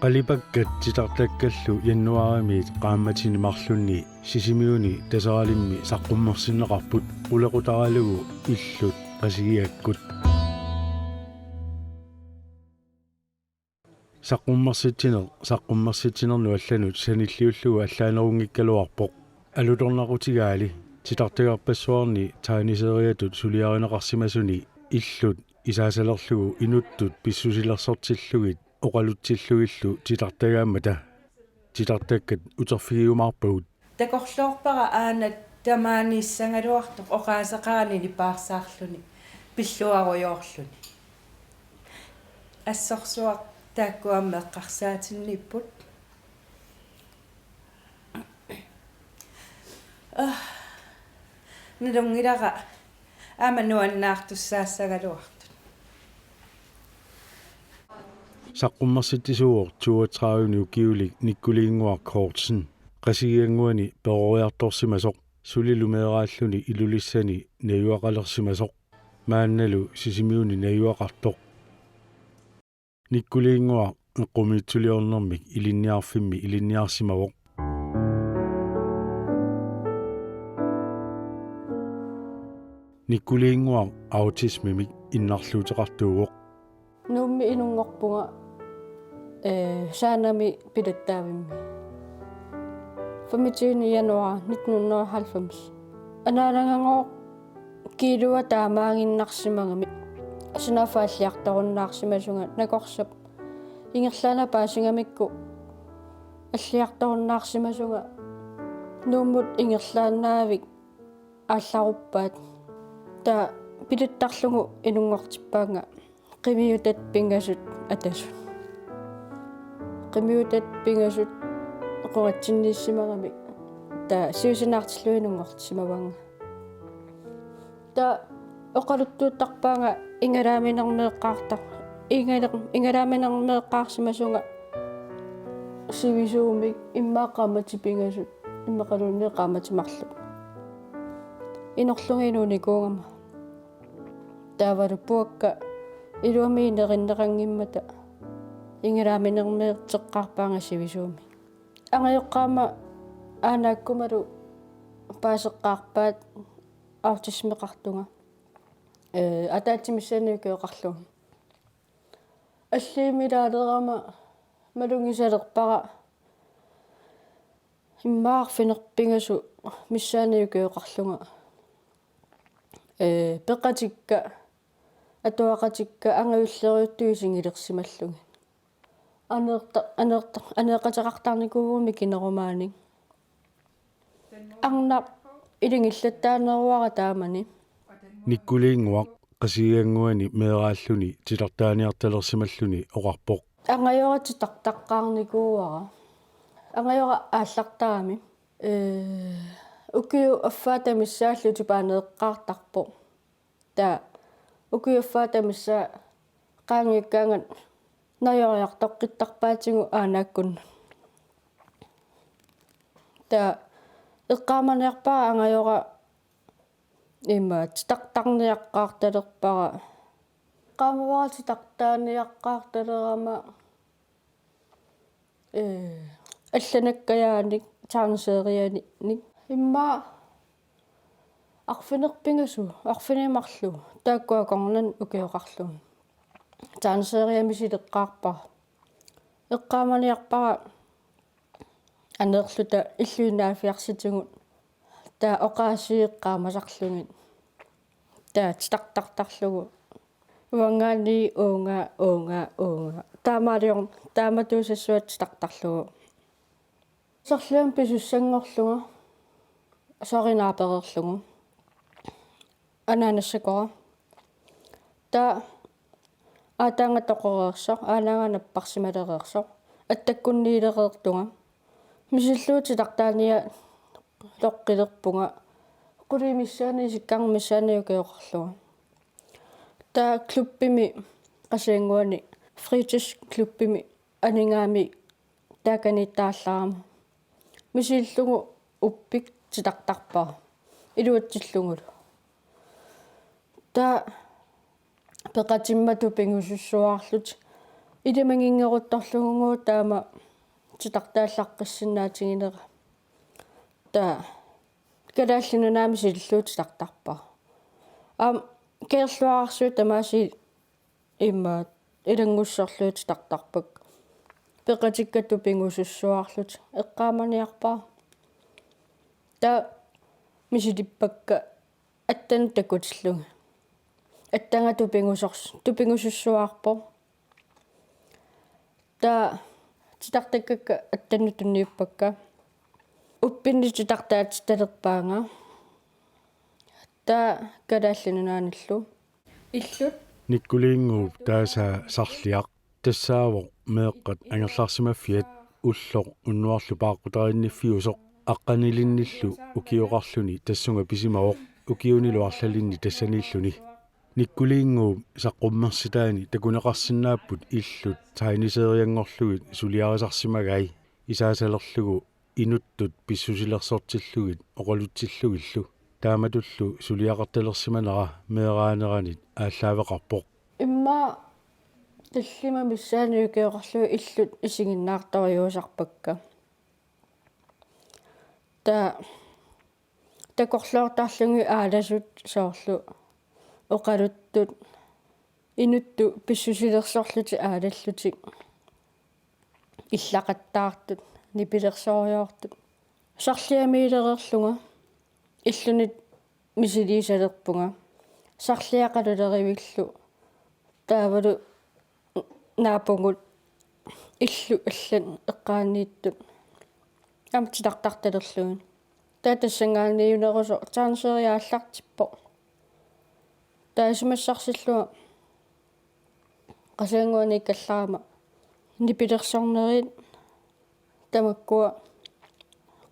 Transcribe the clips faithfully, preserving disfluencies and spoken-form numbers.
Alipakkat titartakkallu januaarimiit qaammatini marlunni Sisimiuni Taseralimmi saqqummersinneqarput qulequtaralugu illut Qasigiakkut. Saqqummersitsineq saqqummersitsinernut allanut sanilliullugu allaanerunngikkaluarpoq. Alutornaqutigaali titartagarpassuarni tegneserietut suliarineqarsimasuni illut isaasalerlugu inuttut pissusilersortillugit oqalutsillugillu titartagaammata titartakkat uterfigiumaarpagut. Takorloorpara aana tamaaniissagaluartoq oqaaseqarani nipaarsaarluni pilluarujoorluni. Assorsuaq taakku aamma eqqarsaatinniipput. Ah, nalunngilara aamma nuannaartussaassagaluartut. Saqqummersitsisuuvoq toogtredive ukiulik Nikkoliinnguaq Kortsen Qasigiannguani peroriartorsimasoq, sulilu meeraalluni Ilulissani najugaqalersimasoq, maannalu Sisimiuni najugaqartoq. Nikkoliinnguaq eqqumiitsuliornermik ilinniarfimmi ilinniarsimavoq. Nikkoliinnguaq autismimik innarluuteqartuuvoq. Nuummi inunngorpunga, ee, Saanami pilattaavimmi. Femogtyvende januar nitten hundrede og halvfems. Anaanagagooq kiilua taamaaginnarsimagami. Sunaaffa alliartorunnaarsimasunga, nakorsap ingerlaannaq paasigamikku alliartorunnaarsimasunga, Nuummut ingerlaannaavik aallaruppaat. Taava pilattarlugu inunngortippaannga qimiutat pingasut atasut. Qimiutat pingasut qungatsinniissimagamik taava siusinaartillugu inunngortissimavaannga. Taava oqaluttuuttarpaannga igalaaminermeeqqaartar-, igale-, igalaaminermeeqqaarsimasunga sivisuumik, immaqa qaammatit pingasut, immaqaluunniit qaammatit marluk. Inorlunga inuunikuugama. Taavalu puakka iluamik inerinneqanngimmata igalaaminermeerteqqaarpaannga sivisuumik. Angajoqqaama aanaakkumalu paaseqqaarpaat autismeqartunga. Ee, ataatsip missaani ukioqarlunga. Alliimilaalerama malugisalerpara immaqa arfineq-pingasut missaani ukioqarlunga. Ee, peqatikka, atuaqatikka angajullerujuttut isigilersimallugit. Aneerta-, aneerta-, aneeqateqartarnikuugummi mikinerumaanik. Arnaq ilingillattaaneruara taamani. Nikkoliinnguaq Qasigiannguani meeraalluni titartaaniartalersimalluni oqarpoq. Angajora titartaqqaarnikuuara. Angajora aallartarami. Ee, ukiut affaata missaallutik paaneeqqaartarpoq. Taava ukiut affaata missaat qaangiukkaangat najoriartoqqittarpaatigut aanaakkunnut. Taava eqqaamaniarpara angajora ima titartarniaqqaartalerpara. Eqqaamavara titartaaniaqqaartalerama, ee, allanakkajaanik, tegneserianik. Immaqa arfineq-pingasut, arfineq-marluk, taakku akornanni ukioqarlugit. Tegneseriat misileqqaarpara. Eqqaamaniarpara aneerluta illuinnaaffiarsitigut, taava oqaasii eqqaamasarlugit. Taava titartartarlugu. Uanngaanniit uunga, uunga, uunga. Taamaaliorn-, taamatuusassuaq titartarlugu. Serliam pisussanngorlunga, soorlu naapereerlugu. Anaanassakora. Taava aataanga toqoreersoq, aanaanga napparsimalereersoq. Attakkunniilereertunga. Misillugu titartaanialoqqilerpunga. Qulit missaanni, isikkarnermik missaani ukioqarlunga. Taava klubbimi, Qasigiannguani fritidsklubbimi, aningaanik taakaniittaallarama. Misillugu uppik titartarpara. Iluatsillugulu. Taava peqatimmatut pingusussuarlutik Ilimaginngeruttorlugu taama titartaallaqqissinnaatiginera. Taava Kalaallit Nunaanni misilillugu titartarpara. Aamma Kangerluarsuit tamaasa immaqa ilanngussorlugit titartarpakka. Peqatikka tupigusussuarlutik eqqaamaniarpara. Taava misilippakka attanut takutillugit. Attanga tupigusors-, tupigusussuarpoq. Taava titartakkakka attanut tunniuppakka. Uppinni titartaatittalerpaanga. Taava Kalaallit Nunaannillu. Illut. Nikkuliinnguup taasaa Sarliaq. Tassaavoq meeqqat angerlarsimaffiat ulloq unnuarlu paaqqutarinniffiusoq aqqanilinnillu ukioqarluni tassunga pisimavoq ukiunilu arlalinni tassaniilluni. Nikkuliinnguup saqqummersitaani takuneqarsinnaapput illut tegneserienngorlugit suliarisarsimagai isaasalerlugu inuttut pissusilersortillugit oqalutsillugillu. Taamatullu suliaqartalersimanera meeraaneranit aallaaveqarpoq. Immaqa tallimat missaanni ukioqarlugit illut isiginnaartorujussuusarpakka. Taava takorloortarlugit aalasut soorlu oqaluttut inuttut pissusilersorlutik aalallutik illaqattaartut nipilersorujoortut. Sarliamiilereerlunga illunit misiliisalerpunga. Sarliaqalulerivillu taavalu naapugut illut allat eqqaaniittut aamma titartartalerlugit. Taava tassanngaanniit unerusoq tegneseri aallartippoq. Taava isumassarsillunga Qasigiannguaniikkallarama nipilersornerit tamakkua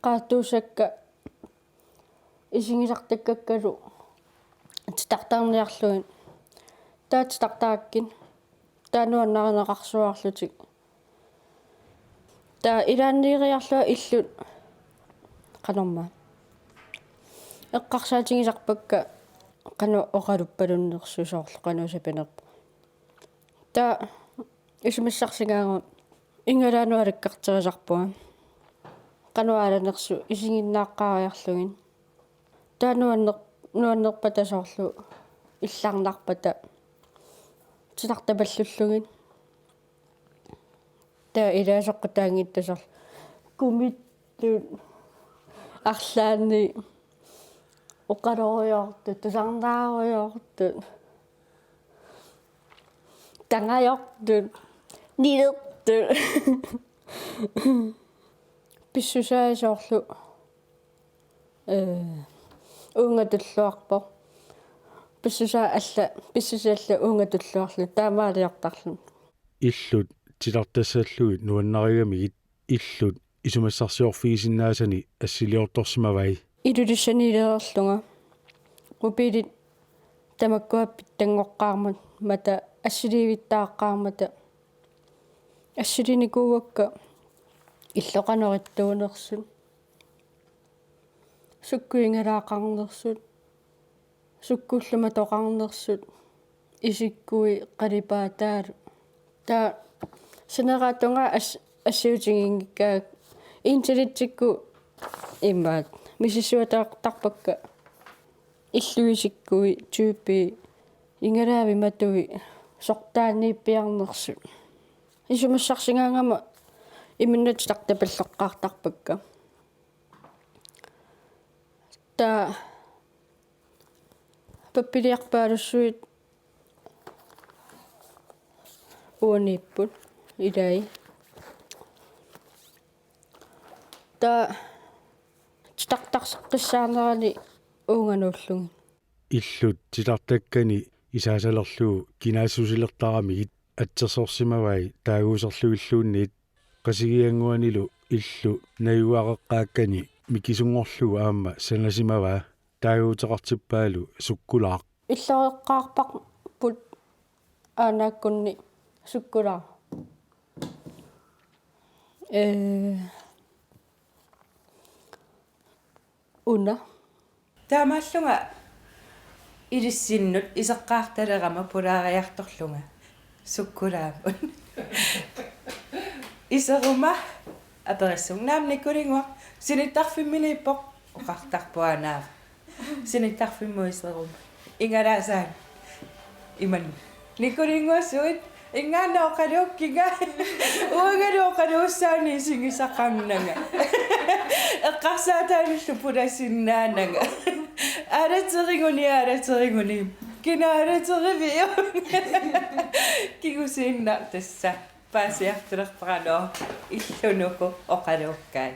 qaartuusakka isigisartakkakkalu titartarniarlugit. Taava titartarakkit taava nuannarineqarsuarlutik. Taava ilaanniiriarlunga illut qanormaa eqqarsaatigisarpakka qanoq oqaluppalunnersoq soorlu qanoq sapinerpoq. Taava isumassarsigaanga igalaanut alakkarterisarpunga. Qanoq aalanersoq isiginnaaqqaariarlugit. Taava nuanner-, nuannerpata soorlu illarnarpata titartapallullugit. Taava ilaasoqqataanngitsoq soorlu kumittut arlaannik oqalorujoortut, tusarnaarujoortut, tangajortut, nilertut. Pissusaa soorlu, ee, uunga tulluarpoq. Pissusaa alla, pissusaa alla uunga tulluarluni, taamaaliortarluni. Illut titartassallugit nuannarigamigit illut isumassarsiorfigisinnaasani assiliortorsimavai. Ilulissaniilereerlunga. Mobilit tamakkua pitsanngoqqaarmata, assiliivittaaqqaarmata. Assilinikuuakka illoqarnerup ittuunersut. Sukkut igalaaqarnersut. Sukkullu matoqarnersut. Isikkui qalipaataalu. Taava saneratunga as-, assiutiginngikkaat internettikkut imaat misissuataartarpakka illuisikkui typii igalaavik matui sortaanniippiarnersut. Isumassarsigaangama iminnatsitartapalloqqaartarpakka. Taava pappiliarpaalussuit uaniipput ilai. Taava titartarseqqissaanerani uunga nuullugit. Illut titartakkani isaasalerlugu kinaassusilertaramigit atsersorsimavai taaguuserlugilluunniit. Qasigiannguanilu illu najugaqeqqaakkani mikisunngorlugu aamma sanasimavaa taaguuteqartippaalu sukkulaaq. Illoreqqaarparput aanaakkunni sukkulaaq. Ee, una. Taamaallunga ilissinnut iseqqaartalerama pulaariartorlunga. Sukkulaamut. Iseruma aperissuunga: Naamik, Nikulinnguaq sinittarfimminiippoq? Oqartarpoq aanaava: Sinittarfimmut iseruma. Ingalaasaani imanna: Nikulinnguaq, suit? Ingaanna oqaluukkiga. Uangalu oqaluussaani isigisaqarnanga. Eqqarsaataanillu pulasinnaananga. Aalateriguni, aalateriguni. Kina aalateriviuk? Kingusinnaavoq tassa. Paasiartulerpara, illunuku oqaluukkai.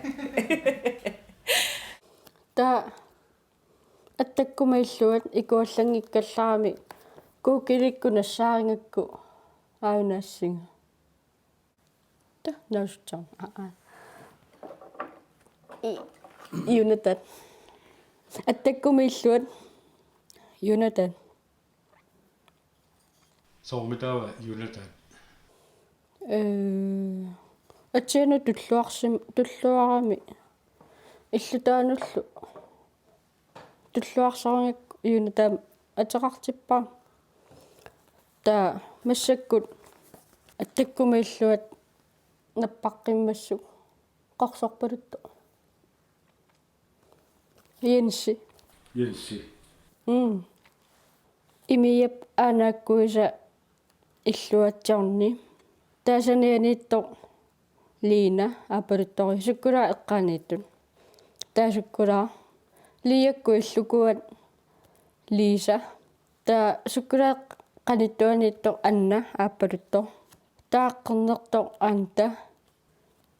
Taava Attakkummi illuat ikuallanngikkallarami Googleikkut nassaarigakku aajuna assinga. Taava nalussutissarput. Aa, aa. I-, Jonathan. Attakkummi illuat Jonathan. Soormi taava Jonathan? Ee, atsianut tulluarsim-, tulluarami illutaanullu tulluarsarigakku Jonathan ateqartippara. Taava massakkut Attakkummi illuat nappaqqimmassuk qorsorpaluttoq. Jensi. Jensi. Mm. Imiap aanaakkuisa illuat Johnny. Taava sanianiittoq Lina aappaluttoq, sukkulaat eqqaaniittut. Taava sukkulaat. Liakkut illukuat Lisa. Taava sukkulaat qanittuaniittoq Anna aappaluttoq. Taava qernertoq Anta.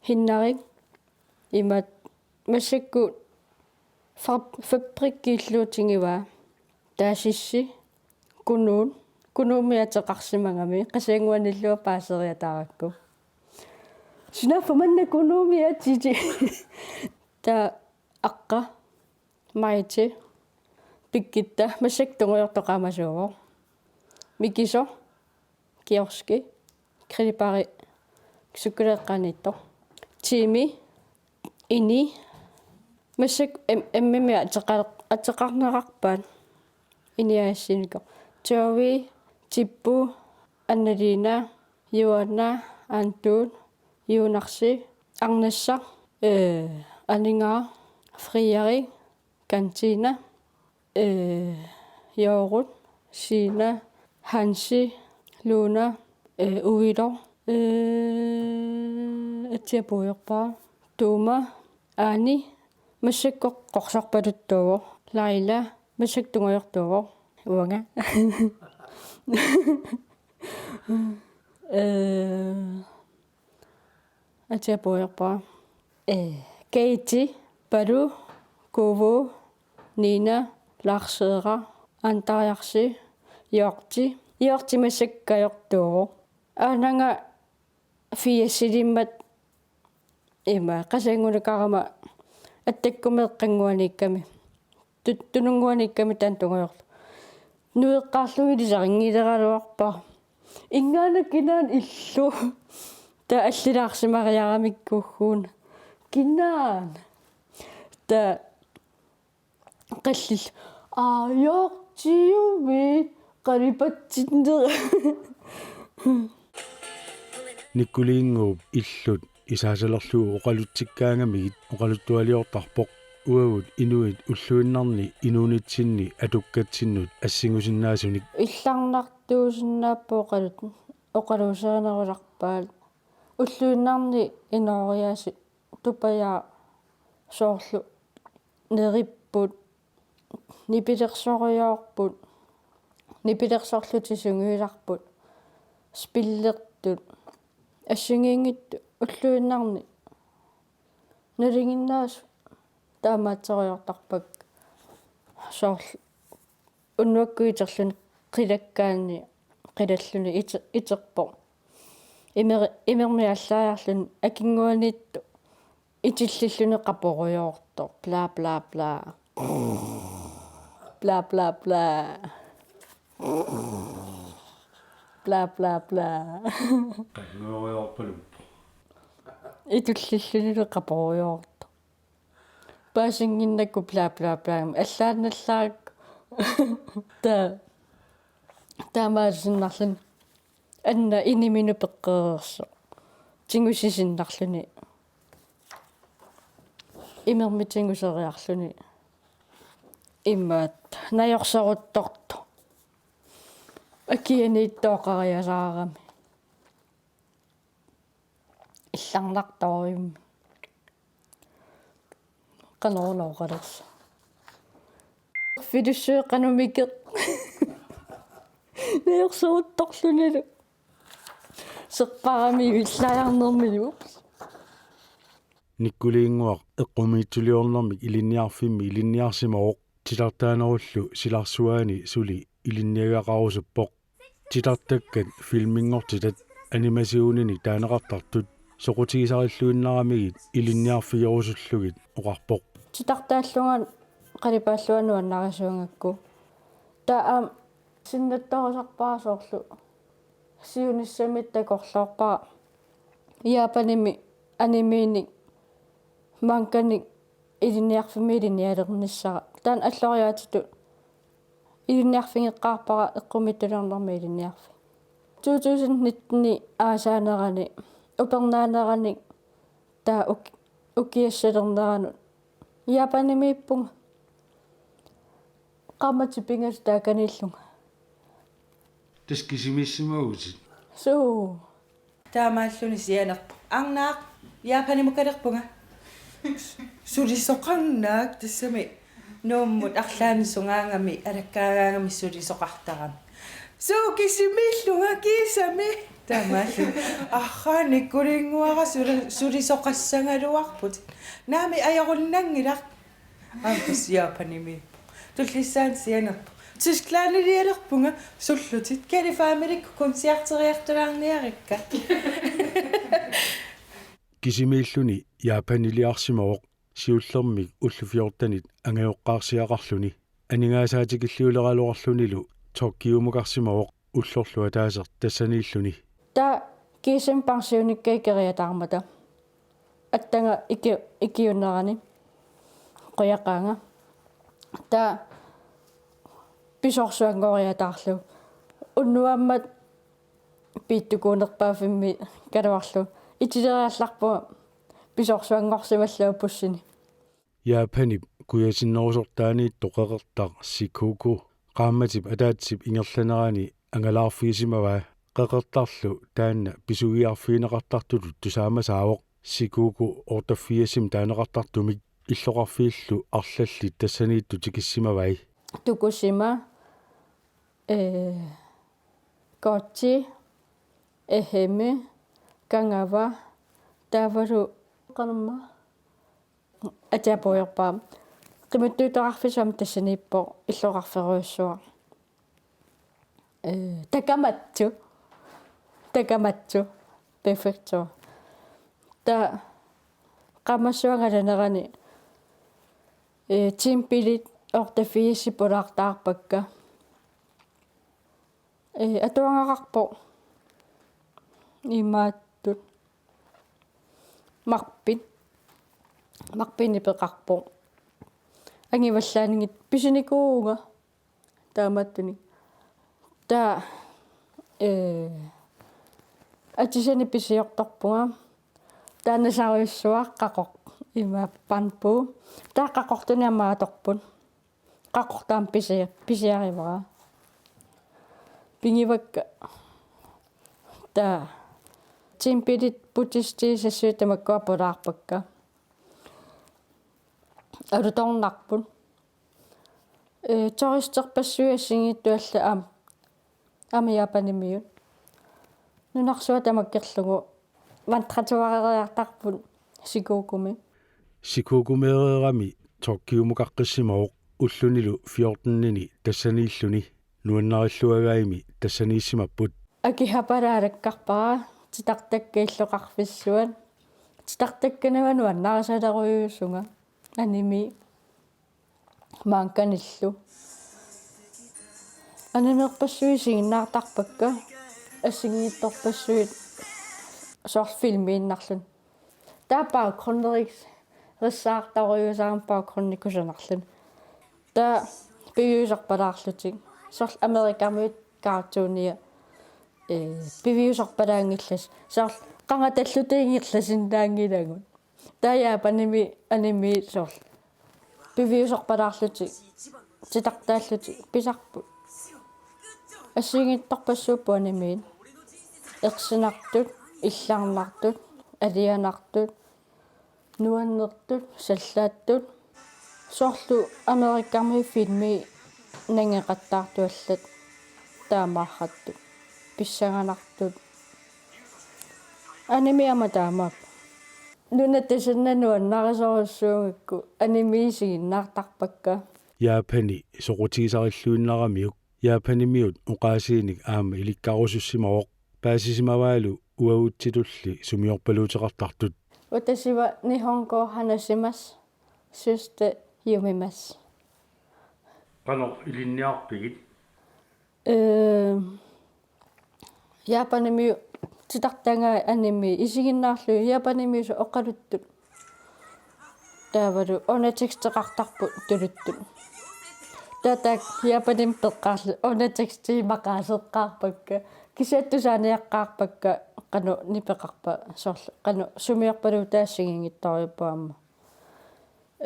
Hinnarik. Imaat massakkut fab-, fabrikki illuutigivaa. Taava Sissi, Kunuut, Kunuummi ateqarsimagami, Qasigiannguanillu paaseriataarakku. Sunaaffa manna Kunuummi atsiti? Taava Aqqa, Maiti, Birgitta, massakkut tungujortoq qaamasuuvoq. Mikisoq, Kiorski, Gribari, sukkulaat eqqaaniittoq. Timi, Ini, massakkut em-, emmimi ateqar-, ateqarnerarpaat. Ini aassinikoq. Joey, Tippu, Annalina, Joanna, Antut, Junarsi, Arnassaq, ee, Aningaaq, Frederik, Kantina, ee, Joorut, Siina, Hansi, Luna, ee, Uiloq, ee, atia puigorpara, Tuuma, Aani, massakkut qorsorpaluttuuvoq, Laila, massakkut tungujortuuvoq, uanga. Ee, atia puigorpara. Ee, Katie, Palu, Kuvu, Nina, Lars Eera, Antariarsi, Jorti. Jorti massakkut kajortuuvoq. Aananga fiasilimmat ima Qasigianngunukarama Attakkummi eqqannguaniikkami. Tut-, Tununnguaniikkami taanna tungujortoq. Nueqqaarlugit ilisarinngileraraluarpara. Ingaana kinaana illu. Taava allilaarsimariaramikku ugguuna. Kinaana. Taava qallillu: Aa, Jortiuviit qalipatsinnera. Nikulinnguup illut isaasalerlugu oqalutsikkaangamigit oqaluttualiortarpoq uagut inuit ulluinnarni inuunitsinni atukkatsinnut assingusinnaasunik. Illarnartuusinnaapput oqalut-, oqaluuserinerulerpaat. Ulluinnarni inooriaatsit tupajaat soorlu neripput, nipilersorujoorput, nipilersorlutik sungiusarput, spillertut, assigiinngitsut ulluinnarni nalinginnaasut taamaattoriartarpakka. Soorlu unnuakkut iterluni qilakkaanni qilalluni ite-, iterpoq. Imer-, imermik aallaajarluni akinnguaniittoq itillilluni qaporujoortoq. Bla, bla, bla. Bla, bla, bla. Bla, bla, bla. Qannguerujoorpaluppoq. Itillillunilu qaporujoortoq. Paasinnginnakku bla, bla, bla. Allaannallaaq. Ta-, taamaasinnarluni. Anna iniminut peqqereersoq. Tigusisinnarluni. Imermik tiguseriarluni. Imaat najorseruttortoq. Akianiittooqariasaarami. Illarnartorujummik. Qanoruna oqalersoq. Fidussui qanumikeq. Najorseruttorlunilu. Serparami illaajarnermilu. Ups. Nikkuliinnguaq eqqumiitsuliornermik ilinniarfimmi ilinniarsimavoq. Titartaanerullu silarsuaani suli ilinniagaqarusuppoq. Titartakkat filminngortitat animationini taaneqartartut soqutigisarilluinnaramigit ilinniarfigerusullugit oqarpoq. Titartaallunga qalipaalluarnut annarisuugakku. Taava aamma sinnattoorusarpara soorlu siunissami takorloorpara Japanimi animiinik manganik ilinniarfimmi ilinnialernissara. Taanna alloriaatitut ilinniarfigeqqaarpara eqqumiitsuliornermi ilinniarfik. To tusind nitten aasaanerani, upernaaneranik taava uk-, ukiassalerneranut Japanimiippunga. Qaammatit pingasut taakaniillunga. Tassa kisimiissimavutit. Suu. Taamaalluni sianerpoq. Arnaaq, Japanimukalerpunga. Sulisoqarnaak tassami. Nuummut arlaannik sungaagami, alakkaagaagami sulisoqartarami. Suu kisimiillunga kiisami. Taamaalluni. Arraa nikkuliinnguara suli-, sulisoqassagaluarput. Naamik ajorunnanngilaq. Aamma tassa Japanimi. Tullissaani sianerpoq. Tysklandilialerpunga sullutit. Kalifaamilikkut koncerteriartulaarniarikka. Kisimiilluni Japaniliarsimavoq siullermik ullut fjortenit angajoqqaarsiaqarluni. Aningaasaat tikilliuleraluarlunilu Tokyoomukarsimavoq ullorlu ataaseq tassaniilluni. Taava kiisami pensionikka ikeriataarmata. Attanga iki-, ikiunerani. Qujaqaanga. Taava pisoorsuanngoriataarlugu. Unnuaammat piittukuunerpaaffimmi kaluarlugu. Itileriallarpunga pisoorsuanngorsimallugu bussini. Japanip kujasinnerusortaaniittoq qeqertaq Shikoku qaammatip ataatsip ingerlanerani angalaarfigisimavaa. Qeqertarlu taanna pisugiarfigineqartartutut tusaamasaavoq. Shikoku otteogfirsimi taaneqartartumik illoqarfiillu arlallit tassaniittut tikissimavai. Tokushima, ee, Kochi, Ehime, Kagawa, taavalu qanormaa. Atia puigorpara. Qimittuuteqarfissuarmi tassaniippoq illoqarferujussuaq. Ee, Takamatsu. Takamatsu. Perfekto. Taava qaammassua angalanerani, ee, timebilit otteogfirsip pulaartagarpakka. Ee, atuagaqarpoq. Imaattut. Marpit. Marpinik peqarpoq. Angivallaanngitsoq pisinikuuvunga. Taamaattunik. Taava, ee, atisanik pisiortorpunga. Taava nasarujussuaq qaqoq. Ima bamboo. Taava qaqortunik aamma atorput. Qaqortaam pisi-, pisiarivara. Pigivakka. Taava. Timebilit buddhistit sassuit tamakkua pulaarpakka. Alutornarput. Ee, turisterpassuit assigiinngitsut allat aam-, aamma Japanimiut. Nunarsuaq tamakkerlugu vandreturereertarput Shikokumi. Shikokumeereerami Tokyomukaqqissimavoq ullunilu fjortenini tassaniilluni nuannarilluagaimi tassaniissimapput. Akihabara alakkarpara titartakkat illoqarfissuat. Titartakkanik nuannarisalerujussuunga animi. Manganillu. Animerpassuit isiginnaartarpakka, assigiinngitsorpassuit soorlu filmiinnarluni. Taava baggrunderissaartorujussuarmik baggrundit kusanarluni. Taava piviusorpalaarlutik. Soorlu Amerikamiut cartoonia. Ee, piviusorpalaanngillat. Soorlu qangatallutik ingerlasinnaanngilagut. Taava Japanimi anime soorlu piviusorpalaarlutik, titartaallutik pisarput. Assigiinngitsorpassuupput animiit. Ersinartut, illarnartut, alianartut, nuannertut, sallaattut. Soorlu Amerikkarmi filmi nangeqattaartuallat, taamaarrattut, pissanganartut. Anime aamma taamaappoq. Nuna tasanna nuannarisorujussuugakku anime isiginnaartarpakka. Japani soqutigisarilluinnaramiuk Japanimiut oqaasiinik aamma ilikkarusussimavoq. Paasisimavaalu uagutsitulli sumiorpaluuteqartartut. Watashi wa Nihongo o hanashimasu, sosite yomimasu. Qanoq ilinniarpigit? Ee, Japanimiut titartagaat anime isiginnaarlugit Japanimiusut oqaluttut. Taavalu underteksteqartarput tuluttut. Taava taakku Japanimi peqqaarlugit underteksti imaqaat seqqaarpakka. Kisianni tusaaniaqqaarpakka qanoq nipeqarpa soorlu. Qanoq sumiorpaluutaa assigiinngitsorujussuuvoq aamma.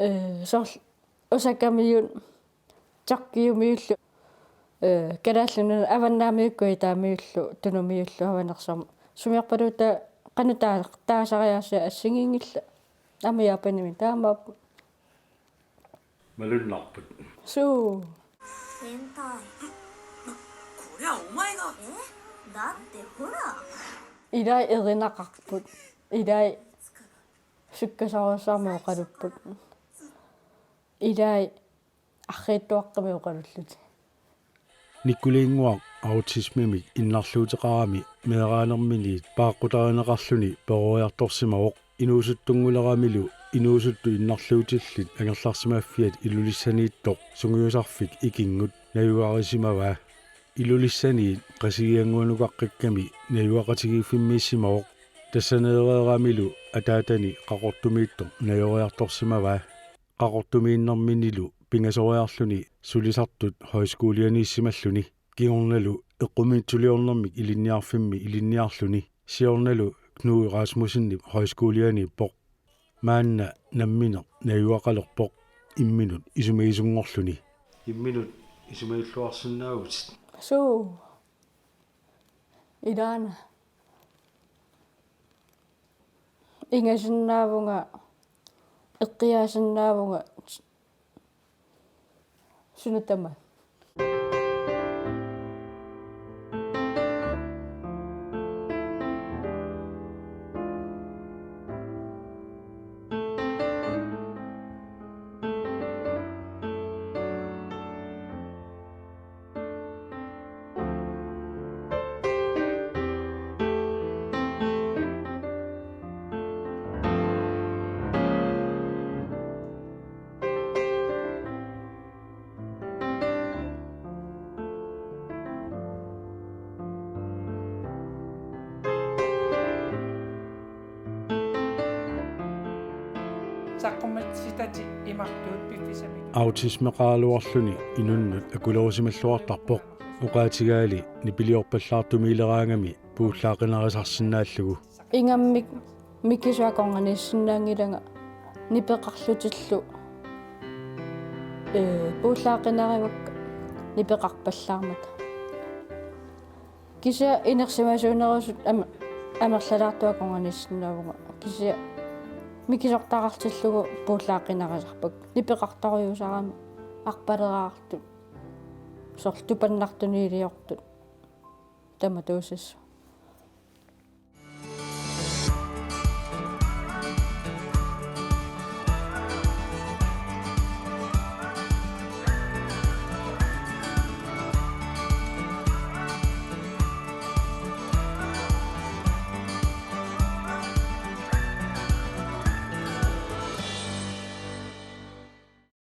Ee, soorlu Osakamiut Tokyomiullu, ee, Kalaallit Nunaat avannaamiukkut itaamiullu Tunumiullu Avanersuarmi. Sumiorpaluutaa qanoq taa-, taasariaasiat assigiinngillat. Aamma Japanimi taamaappoq. Malunnarput. Suu. 変態。これはお前が。え？だってほら。 Ilai erinaqarput. Ilai sukkasoorujussuarmik oqalupput. Ilai arriitsuaqqamik oqalullutik. Nikkuliinnguaq autismimik innarluuteqarami meeraanerminiit paaqqutarineqarluni peroriartorsimavoq. Inuusuttunnguleramilu inuusuttut innarluutillit angerlarsimaffiat Ilulissaniittoq sungiusarfik ikinngut najugarisimavaa. Ilulissaniit Qasigiannguanukaqqakkami najugaqatigiiffimmiissimavoq. Tassaneereeramilu ataatani Qaqortumiittoq najoriartorsimavaa. Qaqortumiinnerminilu pingasoriarluni sulisartut højskolianiissimalluni. Kingornalu eqqumiitsuliornermik ilinniarfimmi ilinniarluni. Siornalu Knud Rasmussenip højskolianiippoq. Maanna nammineq najugaqalerpoq imminut isumagisunngorluni. Imminut isumagilluarsinnaavutit. Suu. Ilaana. Ingasinnaavunga, eqqiaasinnaavunga, suna tamaat. Saqqummiussitatit imartuut piffissami. Autismeqaraluarluni inunnut akulerusimalluartarpoq. Oqaatigaali nipiliorpallaartumiileraangami puullaaqqinarisarsinnaallugu. Ingammik mikisut akornanniissinnaanngilanga nipeqarlutillu, ee, puullaaqqinarivakka nipeqarpallaarmata. Kisianni inersimasuunerusut am-, amerlalaartut akornanniissinnaavunga. Kisianni mikisortaqartillugu puullaaqqinarisarpakka. Nipeqartorujussuusarami arpaleraartut. Soorlu tupannartuniiliortut. Tamatuusassaq.